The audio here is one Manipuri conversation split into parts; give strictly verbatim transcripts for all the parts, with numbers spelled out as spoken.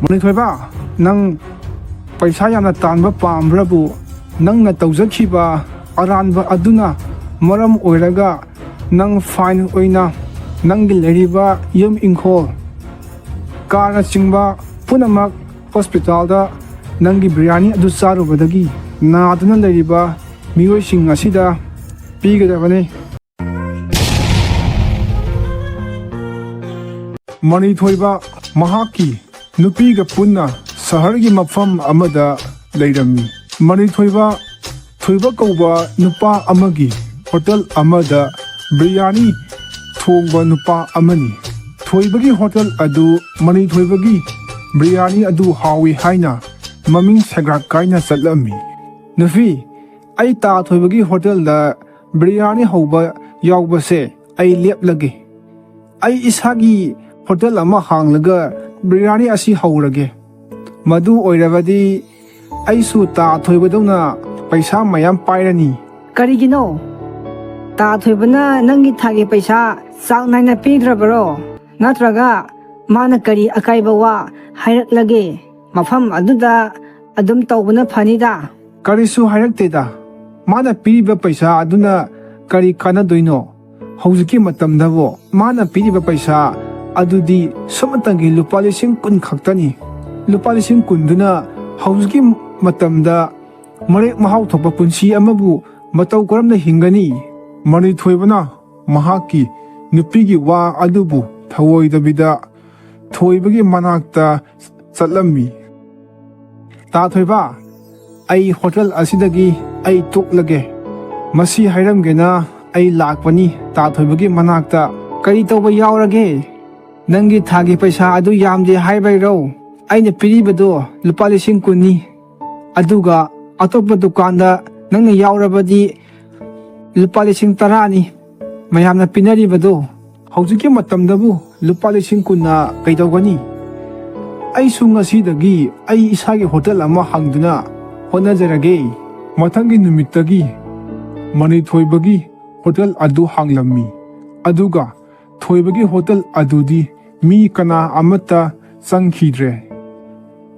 ꯃꯅꯤꯊꯣꯏꯕ, ꯅꯪ ꯄꯩꯁꯥ ꯌꯥꯝꯅ ꯇꯥꯟꯕ ꯄꯥꯝꯕ꯭ꯔꯕꯨ? ꯅꯪꯅ ꯇꯧꯖꯈꯤꯕ ꯑꯔꯥꯟꯕ ꯑꯗꯨꯅ ꯃꯔꯝ ꯑꯣꯏꯔꯒ ꯅꯪ fine ꯑꯣꯏꯅ ꯅꯪꯒꯤ ꯂꯩꯔꯤꯕ ꯌꯨꯝ ꯏꯪꯈꯣꯜ, ꯀꯥꯔꯅꯆꯤꯡꯕ ꯄꯨꯝꯅꯃꯛ ꯍꯣꯁꯄꯤꯇꯥꯜꯗ ꯅꯪꯒꯤ ꯕꯤꯔꯌꯥꯅꯤ ꯑꯗꯨ ꯆꯥꯔꯨꯕꯗꯒꯤ ꯅꯥꯗꯨꯅ ꯂꯩꯔꯤꯕ ꯃꯤꯑꯣꯏꯁꯤꯡ ꯑꯁꯤꯗ ꯄꯤꯒꯗꯕꯅꯤ꯫ ꯃꯅꯤꯊꯣꯏꯕ ꯃꯍꯥꯛꯀꯤ ꯅꯨꯄꯤꯒ ꯄꯨꯟꯅ ꯁꯍꯔꯒꯤ ꯃꯐꯝ ꯑꯃꯗ ꯂꯩꯔꯝꯃꯤ꯫ ꯃꯅꯤꯊꯣꯏꯕ ꯊꯣꯏꯕ ꯀꯧꯕ ꯅꯨꯄꯥ ꯑꯃꯒꯤ ꯍꯣꯇꯦꯜ ꯑꯃꯗ ꯕꯤꯔꯌꯥꯅꯤ ꯊꯣꯡꯕ ꯅꯨꯄꯥ ꯑꯃꯅꯤ꯫ ꯊꯣꯏꯕꯒꯤ ꯍꯣꯇꯦꯜ ꯑꯗꯨ ꯃꯅꯤꯊꯣꯏꯕꯒꯤ ꯕꯤꯔꯌꯥꯅꯤ ꯑꯗꯨ ꯍꯥꯎꯏ ꯍꯥꯏꯅ ꯃꯃꯤꯡ ꯁꯦꯒ꯭ꯔꯥꯛ ꯀꯥꯏꯅ ꯆꯠꯂꯝꯃꯤ꯫ "ꯅꯨꯄꯤ, ꯑꯩ ꯇꯥ ꯊꯣꯏꯕꯒꯤ ꯍꯣꯇꯦꯜꯗ ꯕꯤꯔꯌꯥꯅꯤ ꯍꯧꯕ ꯌꯥꯎꯕꯁꯦ ꯑꯩ ꯂꯦꯞꯂꯒꯦ꯫ ꯑꯩ ꯏꯁꯥꯒꯤ ꯍꯣꯇꯦꯜ ꯑꯃ ꯍꯥꯡꯂꯒ ꯕꯤꯔꯌꯥꯅꯤ ꯑꯁꯤ ꯍꯧꯔꯒꯦ꯫ ꯃꯗꯨ ꯑꯣꯏꯔꯕꯗꯤ ꯑꯩꯁꯨ ꯇꯥ ꯊꯣꯏꯕꯗꯧꯅ ꯄꯩꯁꯥ ꯃꯌꯥꯝ ꯄꯥꯏꯔꯅꯤ꯫" "ꯀꯔꯤꯒꯤꯅꯣ? ꯇꯥ ꯊꯣꯏꯕꯅ ꯅꯪꯒꯤ ꯊꯥꯒꯤ ꯄꯩꯁꯥ ꯆꯥꯡ ꯅꯥꯏꯅ ꯄꯤꯗ꯭ꯔꯕꯔꯣ? ꯅꯠꯇ꯭ꯔꯒ ꯃꯥꯅ ꯀꯔꯤ ꯑꯀꯥꯏꯕ ꯋꯥ ꯍꯥꯏꯔꯛꯂꯒꯦ? ꯃꯐꯝ ꯑꯗꯨꯗ ꯑꯗꯨꯝ ꯇꯧꯕꯅ ꯐꯅꯤꯗ꯫" "ꯀꯔꯤꯁꯨ ꯍꯥꯏꯔꯛꯇꯦꯗ꯫ ꯃꯥꯅ ꯄꯤꯔꯤꯕ ꯄꯩꯁꯥ ꯑꯗꯨꯅ ꯀꯔꯤ ꯀꯥꯟꯅꯗꯣꯏꯅꯣ? ꯍꯧꯖꯤꯛꯀꯤ ꯃꯇꯝꯗꯕꯨ ꯃꯥꯅ ꯄꯤꯔꯤꯕ ꯄꯩꯁꯥ ꯑꯗꯨꯗꯤ ꯁꯨꯞꯅꯇꯪꯒꯤ ꯂꯨꯄꯥ ꯂꯤꯁꯤꯡ ꯀꯨꯟ ꯈꯛꯇꯅꯤ꯫ ꯂꯨꯄꯥ ꯂꯤꯁꯤꯡ ꯀꯨꯟꯗꯨꯅ ꯍꯧꯖꯤꯛꯀꯤ ꯃꯇꯝꯗ ꯃꯔꯦꯛ ꯃꯍꯥꯎ ꯊꯣꯛꯄ ꯄꯨꯟꯁꯤ ꯑꯃꯕꯨ ꯃꯇꯧ ꯀꯔꯝꯅ ꯍꯤꯡꯒꯅꯤ?" ꯃꯅꯤꯊꯣꯏꯕꯅ ꯃꯍꯥꯛꯀꯤ ꯅꯨꯄꯤꯒꯤ ꯋꯥ ꯑꯗꯨꯕꯨ ꯊꯧꯑꯣꯏꯗꯕꯤꯗ ꯊꯣꯏꯕꯒꯤ ꯃꯅꯥꯛꯇ ꯆꯠꯂꯝꯃꯤ꯫ "ꯇꯥ ꯊꯣꯏꯕ, ꯑꯩ ꯍꯣꯇꯦꯜ ꯑꯁꯤꯗꯒꯤ ꯑꯩ ꯇꯣꯛꯂꯒꯦ꯫ ꯃꯁꯤ ꯍꯥꯏꯔꯝꯒꯦꯅ ꯑꯩ ꯂꯥꯛꯄꯅꯤ ꯇꯥ ꯊꯣꯏꯕꯒꯤ ꯃꯅꯥꯛꯇ꯫ ꯀꯔꯤ ꯇꯧꯕ ꯌꯥꯎꯔꯒꯦ? ꯅꯪꯒꯤ ꯊꯥꯒꯤ ꯄꯩꯁꯥ ꯑꯗꯨ ꯌꯥꯝꯗꯦ ꯍꯥꯏꯕꯩꯔꯣ? ꯑꯩꯅ ꯄꯤꯔꯤꯕꯗꯣ ꯂꯨꯄꯥ ꯂꯤꯁꯤꯡ ꯀꯨꯟꯅꯤ꯫ ꯑꯗꯨꯒ ꯑꯇꯣꯞꯄ ꯗꯨꯀꯥꯟꯗ ꯅꯪꯅ ꯌꯥꯎꯔꯕꯗꯤ ꯂꯨꯄꯥ ꯂꯤꯁꯤꯡ ꯇꯔꯥꯅꯤ ꯃꯌꯥꯝꯅ ꯄꯤꯅꯔꯤꯕꯗꯣ꯫ ꯍꯧꯖꯤꯛꯀꯤ ꯃꯇꯝꯗꯕꯨ ꯂꯨꯄꯥ ꯂꯤꯁꯤꯡ ꯀꯨꯟꯅ ꯀꯩꯗꯧꯒꯅꯤ? ꯑꯩꯁꯨ ꯉꯁꯤꯗꯒꯤ ꯑꯩ ꯏꯁꯥꯒꯤ ꯍꯣꯇꯦꯜ ꯑꯃ ꯍꯥꯡꯗꯨꯅ ꯍꯣꯠꯅꯖꯔꯒꯦ꯫" ꯃꯊꯪꯒꯤ ꯅꯨꯃꯤꯠꯇꯒꯤ ꯃꯅꯤꯊꯣꯏꯕꯒꯤ ꯍꯣꯇꯦꯜ ꯑꯗꯨ ꯍꯥꯡꯂꯝꯃꯤ꯫ ꯑꯗꯨꯒ ꯊꯣꯏꯕꯒꯤ ꯍꯣꯇꯦꯜ ꯑꯗꯨꯗꯤ ꯃꯤ ꯀꯅꯥ ꯑꯃꯠꯇ ꯆꯪꯈꯤꯗ꯭ꯔꯦ꯫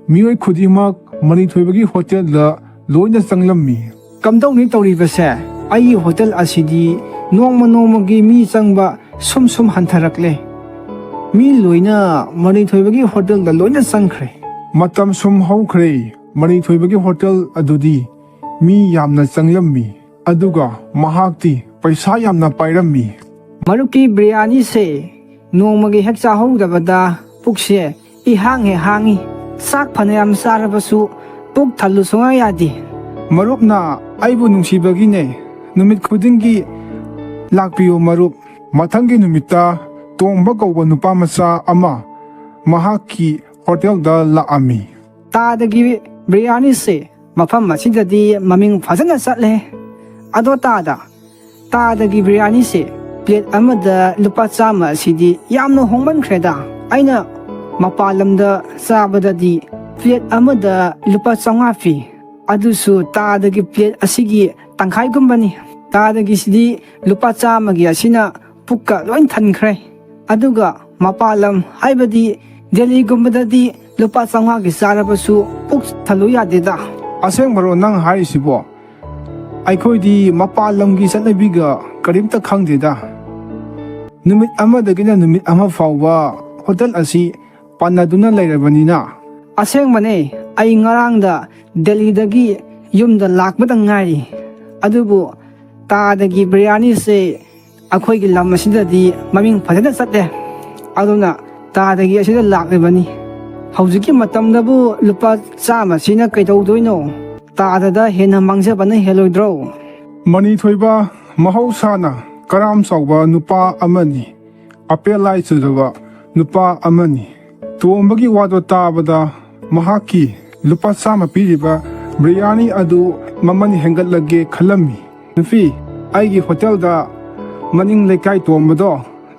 ꯃꯤꯑꯣꯏ ꯈꯨꯗꯤꯡꯃꯛ ꯃꯅꯤꯊꯣꯏꯕꯒꯤ ꯍꯣꯇꯦꯜꯗ ꯂꯣꯏꯅ ꯆꯪꯂꯝꯃꯤ꯫ "ꯀꯝꯗꯧꯅꯤ ꯇꯧꯔꯤꯕꯁꯦ? ꯑꯩꯒꯤ ꯍꯣꯇꯦꯜ ꯑꯁꯤꯗꯤ ꯅꯣꯡꯃ ꯅꯣꯡꯃꯒꯤ ꯃꯤ ꯆꯪꯕ ꯁꯨꯝ ꯁꯨꯝ ꯍꯟꯊꯔꯛꯂꯦ꯫ ꯃꯤ ꯂꯣꯏꯅ ꯃꯅꯤꯊꯣꯏꯕꯒꯤ ꯍꯣꯇꯦꯜꯗ ꯂꯣꯏꯅ ꯆꯪꯈ꯭ꯔꯦ꯫" ꯃꯇꯝ ꯁꯨꯝ ꯍꯧꯈ꯭ꯔꯦ꯫ ꯃꯅꯤꯊꯣꯏꯕꯒꯤ ꯍꯣꯇꯦꯜ ꯑꯗꯨꯗꯤ ꯃꯤ ꯌꯥꯝꯅ ꯆꯪꯂꯝꯃꯤ, ꯑꯗꯨꯒ ꯃꯍꯥꯛꯇꯤ ꯄꯩꯁꯥ ꯌꯥꯝꯅ ꯄꯥꯏꯔꯝꯃꯤ꯫ "ꯃꯔꯨꯞꯀꯤ ꯕꯤꯔꯌꯥꯅꯤꯁꯦ ꯅꯣꯡꯃꯒꯤ ꯍꯦꯛ ꯆꯥꯍꯧꯗꯕꯗ ꯄꯨꯛꯁꯦ ꯏꯍꯥꯡ ꯍꯦꯛ ꯍꯥꯡꯉꯤ꯫ ꯆꯥꯛ ꯐꯅꯌꯥꯝ ꯆꯥꯔꯕꯁꯨ ꯄꯨꯛ ꯊꯜꯂꯨ ꯁꯨꯡꯌꯥ ꯌꯥꯗꯦ꯫" "ꯃꯔꯨꯞꯅ ꯑꯩꯕꯨ ꯅꯨꯡꯁꯤꯕꯒꯤꯅꯦ꯫ ꯅꯨꯃꯤꯠ ꯈꯨꯗꯤꯡꯒꯤ ꯂꯥꯛꯄꯤꯌꯨ ꯃꯔꯨꯞ꯫" ꯃꯊꯪꯒꯤ ꯅꯨꯃꯤꯠꯇ ꯇꯣꯝꯕ ꯀꯧꯕ ꯅꯨꯄꯥ ꯃꯆꯥ ꯑꯃ ꯃꯍꯥꯛꯀꯤ ꯍꯣꯇꯦꯜꯗ ꯂꯥꯛꯑꯝꯃꯤ꯫ "ꯇꯥꯗꯒꯤ ꯕꯤꯔꯌꯥꯅꯤꯁꯦ ꯃꯐꯝ ꯑꯁꯤꯗꯗꯤ ꯃꯃꯤꯡ ꯐꯖꯅ ꯆꯠꯂꯦ꯫ ꯑꯗꯣ ꯇꯥꯗ, ꯇꯥꯗꯒꯤ ꯕꯤꯔꯌꯥꯅꯤꯁꯦ ꯄ꯭ꯂꯦꯠ ꯑꯃꯗ ꯂꯨꯄꯥ ꯆꯥꯝꯃ ꯑꯁꯤꯗꯤ ꯌꯥꯝꯅ ꯍꯣꯡꯃꯟꯈ꯭ꯔꯦꯗ꯫ ꯑꯩꯅ ꯃꯄꯥꯟ ꯂꯝꯗ ꯆꯥꯕꯗꯗꯤ ꯄ꯭ꯂꯦꯠ ꯑꯃꯗ ꯂꯨꯄꯥ ꯆꯥꯝꯃꯉꯥ ꯄꯤ꯫ ꯑꯗꯨꯁꯨ ꯇꯥꯗꯒꯤ ꯄ꯭ꯂꯦꯠ ꯑꯁꯤꯒꯤ ꯇꯪꯈꯥꯏꯒꯨꯝꯕꯅꯤ꯫ ꯇꯥꯗꯒꯤꯁꯤꯗꯤ ꯂꯨꯄꯥ ꯆꯥꯝꯃꯒꯤ ꯑꯁꯤꯅ ꯄꯨꯛꯀ ꯂꯣꯏ ꯊꯟꯈ꯭ꯔꯦ꯫ ꯑꯗꯨꯒ ꯃꯄꯥꯟ ꯂꯝ ꯍꯥꯏꯕꯗꯤ ꯗꯦꯜꯂꯤꯒꯨꯝꯕꯗꯗꯤ ꯂꯨꯄꯥ ꯆꯥꯝꯃꯉꯥꯒꯤ ꯆꯥꯔꯕꯁꯨ ꯄꯨꯛ ꯊꯜꯂꯨ ꯌꯥꯗꯦꯗ꯫" "ꯑꯁꯦꯡꯕꯔꯣ ꯅꯪ ꯍꯥꯏꯔꯤꯁꯤꯕꯣ? ꯑꯩꯈꯣꯏꯗꯤ ꯃꯄꯥꯟ ꯂꯝꯒꯤ ꯆꯠꯅꯕꯤꯒ ꯀꯔꯤꯝꯇ ꯈꯪꯗꯦꯗ꯫ ꯅꯨꯃꯤꯠ ꯑꯃꯗꯒꯤꯅ ꯅꯨꯃꯤꯠ ꯑꯃ ꯐꯥꯎꯕ ꯍꯣꯇꯦꯜ ꯑꯁꯤ ꯄꯥꯟꯅꯗꯨꯅ ꯂꯩꯔꯕꯅꯤꯅ꯫" "ꯑꯁꯦꯡꯕꯅꯦ, ꯑꯩ ꯉꯔꯥꯡꯗ ꯗꯦꯜꯂꯤꯗꯒꯤ ꯌꯨꯝꯗ ꯂꯥꯛꯄꯗ ꯉꯥꯏꯔꯤ꯫ ꯑꯗꯨꯕꯨ ꯇꯥꯗꯒꯤ ꯕꯤꯔꯌꯥꯅꯤꯁꯦ ꯑꯩꯈꯣꯏꯒꯤ ꯂꯝ ꯑꯁꯤꯗꯗꯤ ꯃꯃꯤꯡ ꯐꯖꯅ ꯆꯠꯂꯦ꯫ ꯑꯗꯨꯅ ꯇꯥꯗꯒꯤ ꯑꯁꯤꯗ ꯂꯥꯛꯂꯤꯕꯅꯤ꯫ ꯍꯧꯖꯤꯛꯀꯤ ꯃꯇꯝꯗꯕꯨ ꯂꯨꯄꯥ ꯆꯥꯝꯃꯁꯤꯅ ꯀꯩꯗꯧꯗꯣꯏꯅꯣ? ꯇꯥꯗꯗ ꯍꯦꯟꯅ ꯃꯥꯡꯖꯕꯅ ꯍꯦꯜꯂꯣꯏꯗ꯭ꯔꯣ?" ꯃꯅꯤꯊꯣꯏꯕ ꯃꯍꯧꯁꯥꯅ ꯀꯔꯥꯝ ꯆꯥꯎꯕ ꯅꯨꯄꯥ ꯑꯃꯅꯤ꯫ ꯑꯄꯦ ꯂꯥꯏ ꯆꯨꯗꯕ ꯅꯨꯄꯥ ꯑꯃꯅꯤ꯫ ꯇꯣꯝꯕꯒꯤ ꯋꯥꯗꯣ ꯇꯥꯕꯗ ꯃꯍꯥꯛꯀꯤ ꯂꯨꯄꯥ ꯆꯥꯝꯃ ꯄꯤꯔꯤꯕ ꯕꯤꯔꯌꯥꯅꯤ ꯑꯗꯨ ꯃꯃꯜ ꯍꯦꯟꯒꯠꯂꯒꯦ ꯈꯜꯂꯝꯃꯤ꯫ "ꯅꯨꯄꯤ, ꯑꯩꯒꯤ ꯍꯣꯇꯦꯜꯗ ꯃꯅꯤꯡ ꯂꯩꯀꯥꯏ ꯇꯣꯝꯕꯗꯣ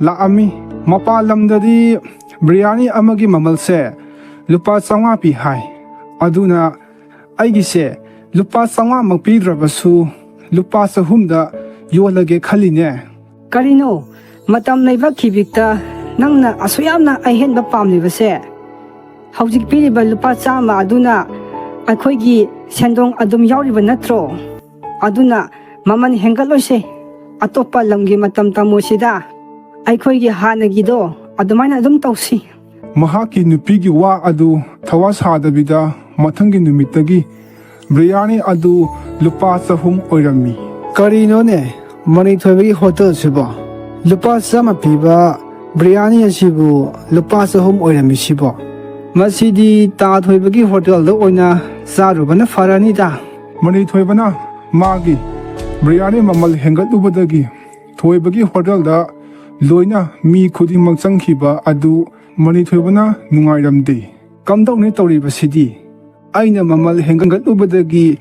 ꯂꯥꯛꯑꯝꯃꯤ꯫ ꯃꯄꯥꯟ ꯂꯝꯗꯗꯤ ꯕꯤꯔꯌꯥꯅꯤ ꯑꯃꯒꯤ ꯃꯃꯜꯁꯦ ꯂꯨꯄꯥ ꯆꯥꯝꯃꯉꯥ ꯄꯤ ꯍꯥꯏ꯫ ꯑꯗꯨꯅ ꯑꯩꯒꯤꯁꯦ ꯂꯨꯄꯥ ꯆꯥꯝꯃꯉꯥꯃꯛ ꯄꯤꯗ꯭ꯔꯕꯁꯨ ꯂꯨꯄꯥ ꯆꯍꯨꯝꯗ ꯌꯣꯜꯂꯒꯦ ꯈꯜꯂꯤꯅꯦ꯫" "ꯀꯔꯤꯅꯣ? ꯃꯇꯝ ꯂꯩꯕ ꯈꯤꯕꯤꯛꯇ ꯅꯪꯅ ꯑꯁꯨꯛ ꯌꯥꯝꯅ ꯑꯍꯦꯟꯕ ꯄꯥꯝꯂꯤꯕꯁꯦ? ꯍꯧꯖꯤꯛ ꯄꯤꯔꯤꯕ ꯂꯨꯄꯥ ꯆꯥꯝꯃ ꯑꯗꯨꯅ ꯑꯩꯈꯣꯏꯒꯤ ꯁꯦꯟꯗꯣꯡ ꯑꯗꯨꯝ ꯌꯥꯎꯔꯤꯕ ꯅꯠꯇ꯭ꯔꯣ? ꯑꯗꯨꯅ ꯃꯃꯜ ꯍꯦꯟꯒꯠꯂꯣꯏꯁꯦ꯫ ꯑꯇꯣꯞꯄ ꯂꯝꯒꯤ ꯃꯇꯝ ꯇꯝꯃꯨꯁꯤꯗ꯫ ꯑꯩꯈꯣꯏꯒꯤ ꯍꯥꯟꯅꯒꯤꯗꯣ ꯑꯗꯨꯃꯥꯏꯅ ꯑꯗꯨꯝ ꯇꯧꯁꯤ꯫ ꯃꯍꯥꯛꯀꯤ ꯅꯨꯄꯤꯒꯤ ꯋꯥ ꯑꯗꯨ ꯊꯋꯥ ꯁꯥꯗꯕꯤꯗ ꯃꯊꯪꯒꯤ ꯅꯨꯃꯤꯠꯇꯒꯤ ꯕ꯭ꯔꯤꯌꯥꯅꯤ ꯑꯗꯨ ꯂꯨꯄꯥ ꯆꯍꯨꯝ ꯑꯣꯏꯔꯝꯃꯤ꯫ ꯀꯔꯤꯅꯣꯅꯦ, ꯃꯅꯤꯊꯣꯏꯕꯒꯤ ꯍꯣꯇꯦꯜꯁꯤꯕꯣ? ꯂꯨꯄꯥ ꯆꯥꯝꯃ ꯄꯤꯕ ꯕ꯭ꯔꯤꯌꯥꯅꯤ ꯑꯁꯤꯕꯨ ꯂꯨꯄꯥ ꯆꯍꯨꯝ ꯑꯣꯏꯔꯝꯃꯤꯁꯤꯕꯣ? ꯃꯁꯤꯗꯤ ꯇꯥ ꯊꯣꯏꯕꯒꯤ ꯍꯣꯇꯦꯜꯗ ꯑꯣꯏꯅ ꯆꯥꯔꯨꯕꯅ ꯐꯔꯅꯤꯗ꯫ ꯃꯅꯤꯊꯣꯏꯕꯅ ꯃꯥꯒꯤ ꯕ꯭ꯔꯤꯌꯥꯅꯤ ꯃꯃꯜ ꯍꯦꯟꯒꯠꯂꯨꯕꯗꯒꯤ ꯊꯣꯏꯕꯒꯤ ꯍꯣꯇꯦꯜꯗ ꯂꯣꯏꯅ ꯃꯤ ꯈꯨꯗꯤꯡꯃꯛ ꯆꯪꯈꯤꯕ ꯑꯗꯨ ꯃꯅꯤꯊꯣꯏꯕꯅ ꯅꯨꯡꯉꯥꯏꯔꯝꯗꯦ꯫ "ꯀꯝꯗꯧꯅꯤ ꯇꯧꯔꯤꯕꯁꯤꯗꯤ? ꯑꯩꯅ ꯃꯃꯜ ꯍꯦꯟꯒꯠꯂꯨꯕꯗꯒꯤ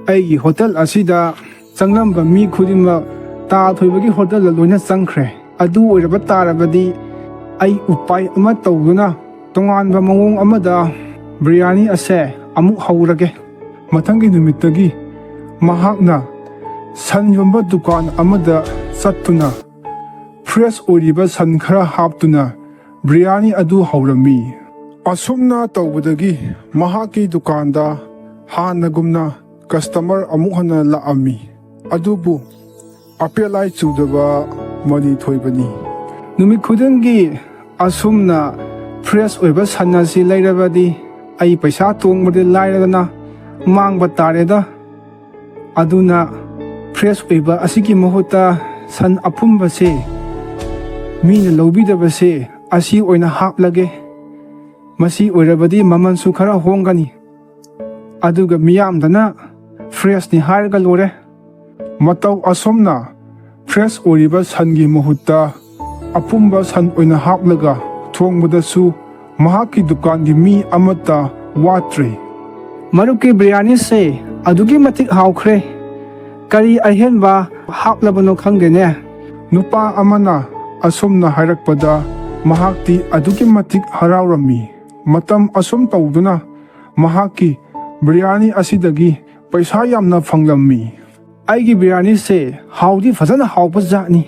ꯑꯩꯒꯤ ꯍꯣꯇꯦꯜ ꯑꯁꯤꯗ ꯆꯪꯂꯝꯕ ꯃꯤ ꯈꯨꯗꯤꯡꯃꯛ ꯇꯥ ꯊꯣꯏꯕꯒꯤ ꯍꯣꯇꯦꯜꯗ ꯂꯣꯏꯅ ꯆꯪꯈ꯭ꯔꯦ꯫ ꯑꯗꯨ ꯑꯣꯏꯔꯕ ꯇꯥꯔꯕꯗꯤ ꯑꯩ ꯎꯄꯥꯏ ꯑꯃ ꯇꯧꯗꯨꯅ ꯇꯣꯉꯥꯟꯕ ꯃꯑꯣꯡ ꯑꯃꯗ ꯕ꯭ꯔꯤꯌꯥꯅꯤ ꯑꯁꯦ ꯑꯃꯨꯛ ꯍꯧꯔꯒꯦ꯫" ꯃꯊꯪꯒꯤ ꯅꯨꯃꯤꯠꯇꯒꯤ ꯃꯍꯥꯛꯅ ꯁꯟ ꯌꯣꯟꯕ ꯗꯨꯀꯥꯟ ꯑꯃꯗ ꯆꯠꯇꯨꯅ ꯐ꯭ꯔꯦꯁ ꯑꯣꯏꯔꯤꯕ ꯁꯟ ꯈꯔ ꯍꯥꯞꯇꯨꯅ ꯕ꯭ꯔꯤꯌꯥꯅꯤ ꯑꯗꯨ ꯍꯧꯔꯝꯃꯤ꯫ ꯑꯁꯨꯝꯅ ꯇꯧꯕꯗꯒꯤ ꯃꯍꯥꯛꯀꯤ ꯗꯨꯀꯥꯟꯗ ꯍꯥꯟꯅꯒꯨꯝꯅ ꯀꯁꯇꯃꯔ ꯑꯃꯨꯛ ꯍꯟꯅ ꯂꯥꯛꯑꯝꯃꯤ꯫ ꯑꯗꯨꯕꯨ ꯑꯄꯦꯂꯥꯏ ꯆꯨꯗꯕ ꯃꯅꯤꯊꯣꯏꯕꯅꯤ꯫ ꯅꯨꯃꯤꯠ ꯈꯨꯗꯤꯡꯒꯤ ꯑꯁꯨꯝꯅ ꯐ꯭ꯔꯦꯁ ꯑꯣꯏꯕ ꯁꯟ ꯑꯁꯤ ꯂꯩꯔꯕꯗꯤ ꯑꯩ ꯄꯩꯁꯥ ꯇꯣꯡꯕꯗꯤ ꯂꯥꯏꯔꯗꯅ ꯃꯥꯡꯕ ꯇꯥꯔꯦꯗ꯫ ꯑꯗꯨꯅ ꯐ꯭ꯔꯦꯁ ꯑꯣꯏꯕ ꯑꯁꯤꯒꯤ ꯃꯍꯨꯠꯇ ꯁꯟ ꯑꯄꯨꯝꯕꯁꯦ, ꯃꯤꯅ ꯂꯧꯕꯤꯗꯕꯁꯦ, ꯑꯁꯤ ꯑꯣꯏꯅ ꯍꯥꯞꯂꯒꯦ꯫ ꯃꯁꯤ ꯑꯣꯏꯔꯕꯗꯤ ꯃꯃꯜꯁꯨ ꯈꯔ ꯍꯣꯡꯒꯅꯤ꯫ ꯑꯗꯨꯒ ꯃꯤꯌꯥꯝꯗꯅ ꯐ꯭ꯔꯦꯁꯅꯤ ꯍꯥꯏꯔꯒ ꯂꯣꯏꯔꯦ꯫ ꯃꯇꯧ ꯑꯁꯨꯝꯅ ꯐ꯭ꯔꯦꯁ ꯑꯣꯏꯔꯤꯕ ꯁꯟꯒꯤ ꯃꯍꯨꯠꯇ ꯑꯄꯨꯝꯕ ꯁꯟ ꯑꯣꯏꯅ ꯍꯥꯞꯂꯒ ꯊꯣꯡꯕꯗꯁꯨ ꯃꯍꯥꯛꯀꯤ ꯗꯨꯀꯥꯟꯒꯤ ꯃꯤ ꯑꯃꯠꯇ ꯋꯥꯠꯇ꯭ꯔꯦ꯫ "ꯃꯔꯨꯞꯀꯤ ꯕꯤꯔꯌꯥꯅꯤꯁꯦ ꯑꯗꯨꯛꯀꯤ ꯃꯇꯤꯛ ꯍꯥꯎꯈ꯭ꯔꯦ꯫ ꯀꯔꯤ ꯑꯍꯦꯟꯕ ꯍꯥꯞꯂꯕꯅꯣ ꯈꯪꯗꯦꯅꯦ?" ꯅꯨꯄꯥ ꯑꯃꯅ ꯑꯁꯨꯝꯅ ꯍꯥꯏꯔꯛꯄꯗ ꯃꯍꯥꯛꯇꯤ ꯑꯗꯨꯛꯀꯤ ꯃꯇꯤꯛ ꯍꯔꯥꯎꯔꯝꯃꯤ꯫ ꯃꯇꯝ ꯑꯁꯨꯝ ꯇꯧꯗꯨꯅ ꯃꯍꯥꯛꯀꯤ ꯕꯤꯔꯌꯥꯅꯤ ꯑꯁꯤꯗꯒꯤ ꯄꯩꯁꯥ ꯌꯥꯝꯅ ꯐꯪꯂꯝꯃꯤ꯫ "ꯑꯩꯒꯤ ꯕꯤꯔꯌꯥꯅꯤꯁꯦ ꯍꯥꯎꯗꯤ ꯐꯖꯅ ꯍꯥꯎꯕ ꯖꯥꯠꯅꯤ꯫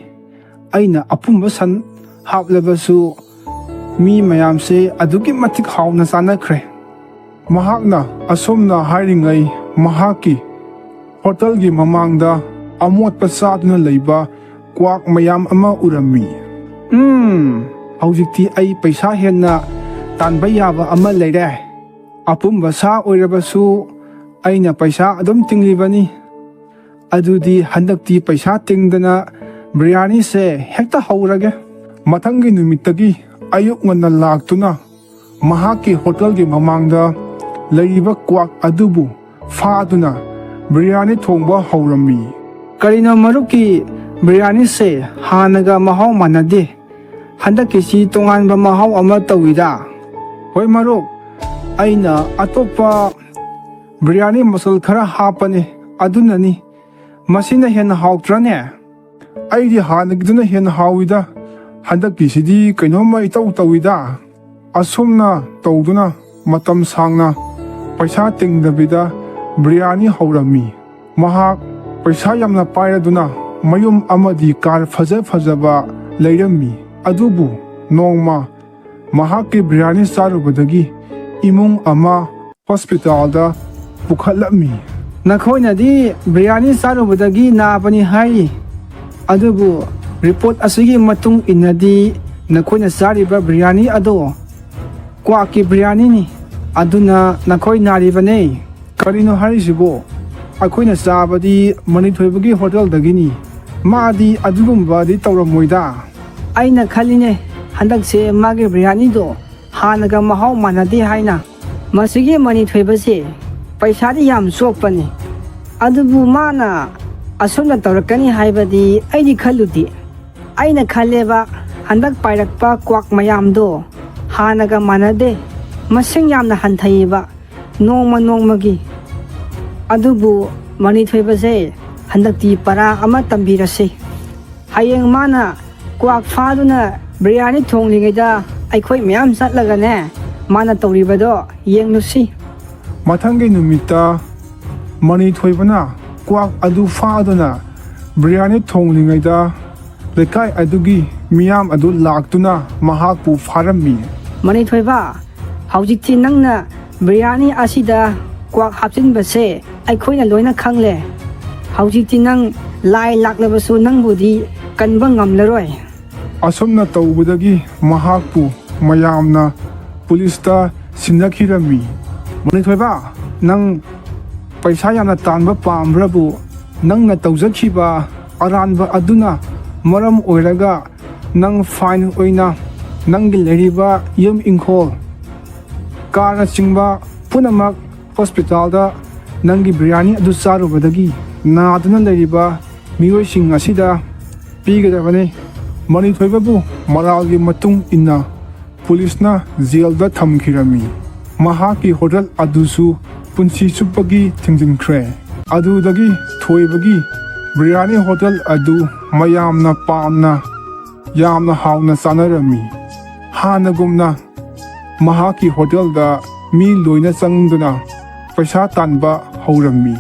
ꯑꯩꯅ ꯑꯄꯨꯝꯕ ꯁꯟ ꯍꯥꯞꯂꯕꯁꯨ ꯃꯤ ꯃꯌꯥꯝꯁꯦ ꯑꯗꯨꯛꯀꯤ ꯃꯇꯤꯛ ꯍꯥꯎꯅ ꯆꯥꯅꯈ꯭ꯔꯦ꯫ ꯃꯍꯥꯛꯅ ꯑꯁꯨꯝꯅ ꯍꯥꯏꯔꯤꯉꯩ, ꯃꯍꯥꯛꯀꯤ ꯍꯣꯇꯦꯜꯒꯤ ꯃꯃꯥꯡꯗ ꯑꯃꯣꯠꯄ ꯆꯥꯗꯨꯅ ꯂꯩꯕ ꯀ꯭ꯋꯥꯛ ꯃꯌꯥꯝ ꯑꯃ ꯎꯔꯝꯃꯤ꯫ "ꯎꯝ, ꯍꯧꯖꯤꯛꯇꯤ ꯑꯩ ꯄꯩꯁꯥ ꯍꯦꯟꯅ ꯇꯥꯟꯕ ꯌꯥꯕ ꯑꯃ ꯂꯩꯔꯦ꯫ ꯑꯄꯨꯝꯕ ꯁꯥ ꯑꯣꯏꯔꯕꯁꯨ ꯑꯩꯅ ꯄꯩꯁꯥ ꯑꯗꯨꯝ ꯇꯤꯡꯂꯤꯕꯅꯤ꯫ ꯑꯗꯨꯗꯤ ꯍꯟꯗꯛꯇꯤ ꯄꯩꯁꯥ ꯇꯤꯡꯗꯅ ꯕꯤꯔꯌꯥꯅꯤꯁꯦ ꯍꯦꯛꯇ ꯍꯧꯔꯒꯦ"꯫ ꯃꯊꯪꯒꯤ ꯅꯨꯃꯤꯠꯇꯒꯤ ꯑꯌꯨꯛ ꯉꯟꯅ ꯂꯥꯛꯇꯨꯅ ꯃꯍꯥꯛꯀꯤ ꯍꯣꯇꯦꯜꯒꯤ ꯃꯃꯥꯡꯗ ꯂꯩꯔꯤꯕ ꯀ꯭ꯋꯥꯛ ꯑꯗꯨꯕꯨ ꯐꯥꯗꯨꯅ ꯕꯤꯔꯌꯥꯅꯤ ꯊꯣꯡꯕ ꯍꯧꯔꯝꯃꯤ꯫ "ꯀꯔꯤꯅꯣ, ꯃꯔꯨꯞꯀꯤ ꯕꯤꯔꯌꯥꯅꯤꯁꯦ ꯍꯥꯟꯅꯒ ꯃꯍꯥꯎ ꯃꯥꯟꯅꯗꯦ꯫ ꯍꯟꯗꯛꯀꯤꯁꯤ ꯇꯣꯉꯥꯟꯕ ꯃꯍꯥꯎ ꯑꯃ ꯇꯧꯏꯗ"꯫ "ꯍꯣꯏ ꯃꯔꯨꯞ, ꯑꯩꯅ ꯑꯇꯣꯞꯄ ꯕꯤꯔꯌꯥꯅꯤ ꯃꯆꯜ ꯈꯔ ꯍꯥꯞꯄꯅꯤ, ꯑꯗꯨꯅꯅꯤ꯫ ꯃꯁꯤꯅ ꯍꯦꯟꯅ ꯍꯥꯎꯇ꯭ꯔꯅꯦ?" "ꯑꯩꯗꯤ ꯍꯥꯟꯅꯒꯤꯗꯨꯅ ꯍꯦꯟꯅ ꯍꯥꯎꯏꯗ꯫ ꯍꯟꯗꯛꯀꯤꯁꯤꯗꯤ ꯀꯩꯅꯣꯝꯃ ꯏꯇꯧ ꯇꯧꯏꯗ"꯫ ꯑꯁꯨꯝꯅ ꯇꯧꯗꯨꯅ ꯃꯇꯝ ꯁꯥꯡꯅ ꯄꯩꯁꯥ ꯇꯤꯡꯗꯕꯤꯗ ꯕꯤꯔꯌꯥꯅꯤ ꯍꯧꯔꯝꯃꯤ꯫ ꯃꯍꯥꯛ ꯄꯩꯁꯥ ꯌꯥꯝꯅ ꯄꯥꯏꯔꯗꯨꯅ ꯃꯌꯨꯝ ꯑꯃꯗꯤ ꯀꯥꯔ ꯐꯖ ꯐꯖꯕ ꯂꯩꯔꯝꯃꯤ꯫ ꯑꯗꯨꯕꯨ ꯅꯣꯡꯃ ꯃꯍꯥꯛꯀꯤ ꯕꯤꯔꯌꯥꯅꯤ ꯆꯥꯔꯨꯕꯗꯒꯤ ꯏꯃꯨꯡ ꯑꯃ ꯍꯣꯁꯄꯤꯇꯥꯜꯗ ꯄꯨꯈꯠꯂꯝꯃꯤ꯫ "ꯅꯈꯣꯏꯅꯗꯤ ꯕꯤꯔꯌꯥꯅꯤ ꯆꯥꯔꯨꯕꯗꯒꯤ ꯅꯥꯕꯅꯤ ꯍꯥꯏꯔꯤ, ꯑꯗꯨꯕꯨ ꯔꯤꯄꯣꯔꯠ ꯑꯁꯤꯒꯤ ꯃꯇꯨꯡ ꯏꯟꯅꯗꯤ ꯅꯈꯣꯏꯅ ꯆꯥꯔꯤꯕ ꯕꯤꯔꯌꯥꯅꯤ ꯑꯗꯣ ꯀ꯭ꯋꯥꯛꯀꯤ ꯕꯤꯔꯌꯥꯅꯤꯅꯤ, ꯑꯗꯨꯅ ꯅꯈꯣꯏ ꯅꯥꯔꯤꯕꯅꯦ"꯫ "ꯀꯔꯤꯅꯣ ꯍꯥꯏꯔꯤꯁꯤꯕꯣ? ꯑꯩꯈꯣꯏꯅ ꯆꯥꯕꯗꯤ ꯃꯅꯤꯊꯣꯏꯕꯒꯤ ꯍꯣꯇꯦꯜꯗꯒꯤꯅꯤ꯫ ꯃꯥꯗꯤ ꯑꯗꯨꯒꯨꯝꯕꯗꯤ ꯇꯧꯔꯝꯃꯣꯏꯗ"꯫ "ꯑꯩꯅ ꯈꯜꯂꯤꯅꯦ, ꯍꯟꯗꯛꯁꯦ ꯃꯥꯒꯤ ꯕꯤꯔꯌꯥꯅꯤꯗꯣ ꯍꯥꯟꯅꯒ ꯃꯍꯥꯎ ꯃꯥꯟꯅꯗꯦ ꯍꯥꯏꯅ꯫ ꯃꯁꯤꯒꯤ ꯃꯅꯤꯊꯣꯏꯕꯁꯦ ꯄꯩꯁꯥꯗꯤ ꯌꯥꯝ ꯆꯣꯞꯄꯅꯤ, ꯑꯗꯨꯕꯨ ꯃꯥꯅ ꯑꯁꯨꯝꯅ ꯇꯧꯔꯛꯀꯅꯤ ꯍꯥꯏꯕꯗꯤ ꯑꯩꯗꯤ ꯈꯜꯂꯨꯗꯦ꯫ ꯑꯩꯅ ꯈꯜꯂꯦꯕ, ꯍꯟꯗꯛ ꯄꯥꯏꯔꯛꯄ ꯀ꯭ꯋꯥꯛ ꯃꯌꯥꯝꯗꯣ ꯍꯥꯟꯅꯒ ꯃꯥꯟꯅꯗꯦ, ꯃꯁꯤꯡ ꯌꯥꯝꯅ ꯍꯟꯊꯩꯌꯦꯕ ꯅꯣꯡꯃ ꯅꯣꯡꯃꯒꯤ꯫ ꯑꯗꯨꯕꯨ ꯃꯅꯤꯊꯣꯏꯕꯁꯦ ꯍꯟꯗꯛꯇꯤ ꯄꯔꯥ ꯑꯃ ꯇꯝꯕꯤꯔꯁꯤ꯫ ꯍꯌꯦꯡ ꯃꯥꯅ ꯀ꯭ꯋꯥꯛ ꯐꯥꯗꯨꯅ ꯕꯤꯔꯌꯥꯅꯤ ꯊꯣꯡꯂꯤꯉꯩꯗ ꯑꯩꯈꯣꯏ ꯃꯌꯥꯝ ꯆꯠꯂꯒꯅꯦ, ꯃꯥꯅ ꯇꯧꯔꯤꯕꯗꯣ ꯌꯦꯡꯂꯨꯁꯤ"꯫ ꯃꯊꯪꯒꯤ ꯅꯨꯃꯤꯠꯇ ꯃꯅꯤꯊꯣꯏꯕꯅ ꯀ꯭ꯋꯥꯛ ꯑꯗꯨ ꯐꯥꯗꯨꯅ ꯕꯤꯔꯌꯥꯅꯤ ꯊꯣꯡꯂꯤꯉꯩꯗ ꯂꯩꯀꯥꯏ ꯑꯗꯨꯒꯤ ꯃꯤꯌꯥꯝ ꯑꯗꯨ ꯂꯥꯛꯇꯨꯅ ꯃꯍꯥꯛꯄꯨ ꯐꯥꯔꯝꯃꯤ꯫ ꯃꯅꯤꯊꯣꯏꯕ, ꯍꯧꯖꯤꯛꯇꯤ ꯅꯪꯅ ꯕꯤꯔꯌꯥꯅꯤ ꯑꯁꯤꯗ ꯀ꯭ꯋꯥꯛ ꯍꯥꯞꯆꯤꯟꯕꯁꯦ ꯑꯩꯈꯣꯏꯅ ꯂꯣꯏꯅ ꯈꯪꯂꯦ꯫ ꯍꯧꯖꯤꯛꯇꯤ ꯅꯪ ꯂꯥꯏ ꯂꯥꯛꯂꯕꯁꯨ ꯅꯪꯕꯨꯗꯤ ꯀꯟꯕ ꯉꯝꯂꯔꯣꯏ꯫ ꯑꯁꯨꯝꯅ ꯇꯧꯕꯗꯒꯤ ꯃꯍꯥꯛꯄꯨ ꯃꯌꯥꯝꯅ ꯄꯨꯂꯤꯁꯇ ꯁꯤꯟꯅꯈꯤꯔꯝꯃꯤ꯫ ꯃꯅꯤꯊꯣꯏꯕ, ꯅꯪ ꯄꯩꯁꯥ ꯌꯥꯝꯅ ꯇꯥꯟꯕ ꯄꯥꯝꯕ꯭ꯔꯕꯨ? ꯅꯪꯅ ꯇꯧꯖꯈꯤꯕ ꯑꯔꯥꯟꯕ ꯑꯗꯨꯅ ꯃꯔꯝ ꯑꯣꯏꯔꯒ ꯅꯪ ꯐꯥꯏꯟ ꯑꯣꯏꯅ ꯅꯪꯒꯤ ꯂꯩꯔꯤꯕ ꯌꯨꯝ ꯏꯪꯈꯣꯜ, ꯀꯥꯔꯅꯆꯤꯡꯕ ꯄꯨꯝꯅꯃꯛ ꯍꯣꯁꯄꯤꯇꯥꯜꯗ ꯅꯪꯒꯤ ꯕꯤꯔꯌꯥꯅꯤ ꯑꯗꯨ ꯆꯥꯔꯨꯕꯗꯒꯤ ꯅꯥꯗꯨꯅ ꯂꯩꯔꯤꯕ ꯃꯤꯑꯣꯏꯁꯤꯡ ꯑꯁꯤꯗ ꯄꯤꯒꯗꯕꯅꯤ꯫ ꯃꯅꯤꯊꯣꯏꯕꯕꯨ ꯃꯔꯥꯜꯒꯤ ꯃꯇꯨꯡ ꯏꯟꯅ ꯄꯨꯂꯤꯁꯅ ꯖꯦꯜꯗ ꯊꯝꯈꯤꯔꯝꯃꯤ꯫ ꯃꯍꯥꯛꯀꯤ ꯍꯣꯇꯦꯜ ꯑꯗꯨꯁꯨ ꯄꯨꯟꯁꯤ ꯆꯨꯞꯄꯒꯤ ꯊꯤꯡꯖꯤꯟꯈ꯭ꯔꯦ꯫ ꯑꯗꯨꯗꯒꯤ ꯊꯣꯏꯕꯒꯤ ꯕꯤꯔꯌꯥꯅꯤ ꯍꯣꯇꯦꯜ ꯑꯗꯨ ꯃꯌꯥꯝꯅ ꯄꯥꯝꯅ ꯌꯥꯝꯅ ꯍꯥꯎꯅ ꯆꯥꯅꯔꯝꯃꯤ꯫ ꯍꯥꯟꯅꯒꯨꯝꯅ ꯃꯍꯥꯛꯀꯤ ꯍꯣꯇꯦꯜꯗ ꯃꯤ ꯂꯣꯏꯅ ꯆꯪꯗꯨꯅ ꯄꯩꯁꯥ ꯇꯥꯟꯕ ꯍꯧꯔꯝꯃꯤ꯫